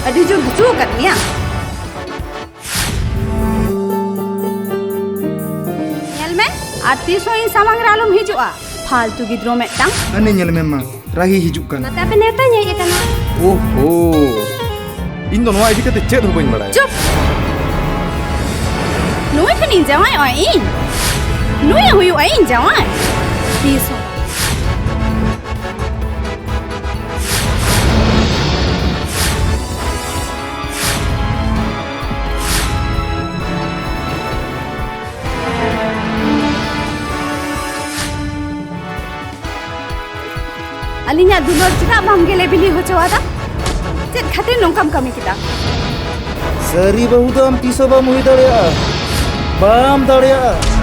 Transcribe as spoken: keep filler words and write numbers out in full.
ᱟᱹᱰᱤ ᱡᱳᱨ ᱦᱟᱹᱥᱩ ᱟᱠᱟᱫ ᱢᱮᱭᱟ? ᱧᱮᱞ ᱢᱮ, ᱟᱨ ᱛᱤᱥ ᱦᱚᱸ ᱤᱧ ᱥᱟᱢᱟᱝ ᱨᱮ ᱟᱞᱚᱢ ᱦᱤᱡᱩᱜᱼᱟ᱾ ᱯᱷᱟᱞᱛᱩ ᱜᱤᱫᱽᱨᱟᱹ ᱢᱤᱫᱴᱟᱝ᱾ ᱟᱱᱮ ᱧᱮᱞ ᱢᱮ ᱢᱟ, ᱨᱟᱦᱤ ᱦᱤᱡᱩᱜ ᱠᱟᱱ᱾ ᱱᱚᱛᱮ ᱟᱯᱮ ᱱᱮᱣᱛᱟᱧ ᱦᱮᱡ ᱟᱠᱟᱱᱟ᱾ ᱳᱦᱳ, ᱤᱧ ᱫᱚ ᱱᱚᱣᱟ ᱤᱫᱤ ᱠᱟᱛᱮ ᱪᱮᱫ ᱦᱚᱸ ᱵᱟᱹᱧ ᱵᱟᱲᱟᱭᱟ᱾ ᱪᱩᱯ! ᱱᱩᱭ ᱴᱷᱮᱱᱤᱧ ᱡᱟᱶᱟᱭᱚᱜᱼᱟ ᱤᱧ? ᱱᱩᱭᱮ ᱦᱩᱭᱩᱜᱼᱟ ᱤᱧ ᱡᱟᱶᱟᱭ? ᱛᱤᱥ ᱦᱚᱸ᱾ ᱟᱹᱞᱤᱧᱟᱜ ᱫᱩᱞᱟᱹᱲ ᱪᱮᱫᱟᱜ ᱵᱟᱢ ᱜᱮᱞᱮ ᱵᱤᱞᱤ ᱦᱚᱪᱚ ᱟᱫᱟ? ᱪᱮᱫ ᱠᱷᱟᱹᱛᱤᱨ ᱱᱚᱝᱠᱟᱢ ᱠᱟᱹᱢᱤ ᱠᱮᱫᱟ? ᱥᱟᱹᱨᱤ ᱵᱟᱹᱦᱩ ᱫᱚ ᱟᱢ ᱛᱤᱥ ᱦᱚᱸ ᱵᱟᱢ ᱦᱩᱭ ᱫᱟᱲᱮᱭᱟᱜᱼᱟ, ᱵᱟᱢ ᱫᱟᱲᱮᱭᱟᱜᱼᱟ᱾